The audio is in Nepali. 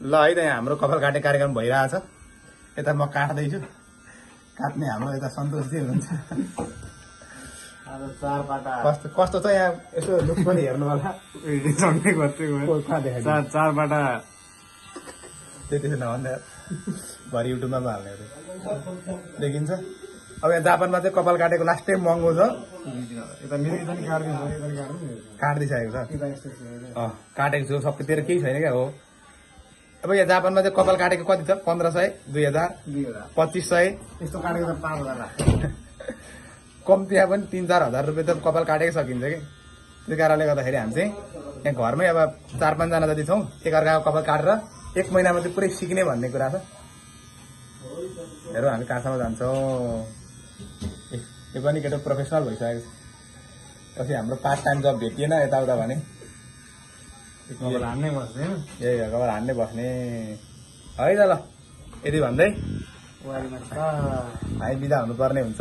ल है त यहाँ हाम्रो कपाल काट्ने कार्यक्रम भइरहेछ। यता म काट्दैछु, काट्ने हाम्रो यता सन्तोषजी हुनुहुन्छ। कस्तो कस्तो छ यहाँ यसो लुक पनि हेर्नु होला। चारबाट त्यति नभन्दा भरि युट्युबमा पनि हाल्ने देखिन्छ। अब यहाँ जापानमा चाहिँ कपाल काटेको लास्टै महँगो छ। काटिदिइसकेको छ, काटेको छु सबैतिर केही छैन क्या हो। अब यहाँ जापानमा चाहिँ कपाल काटेको कति छ? 1500, 2000, 2500 यस्तो काटेको त 5000 कम्तीमा पनि 3-4 हजार रुपियाँ त कपाल काटेकै सकिन्छ कि। त्यो कारणले गर्दाखेरि हामी चाहिँ यहाँ घरमै अब 4-5 जना जति छौँ, एकअर्काको कपाल काटेर 1 महिनामा चाहिँ पुरै सिक्ने भन्ने कुरा छ। हेरौँ हामी कहाँसम्म जान्छौँ। यो पनि केटो प्रोफेसनल भइसकेको छ। पछि हाम्रो पार्ट टाइम जब भेटिएन यताउता भने हान्नै बस्छ हैन। यही हो, कपाल हान्दै बस्ने है त। ल यति भन्दै हामी बिदा हुनुपर्ने हुन्छ।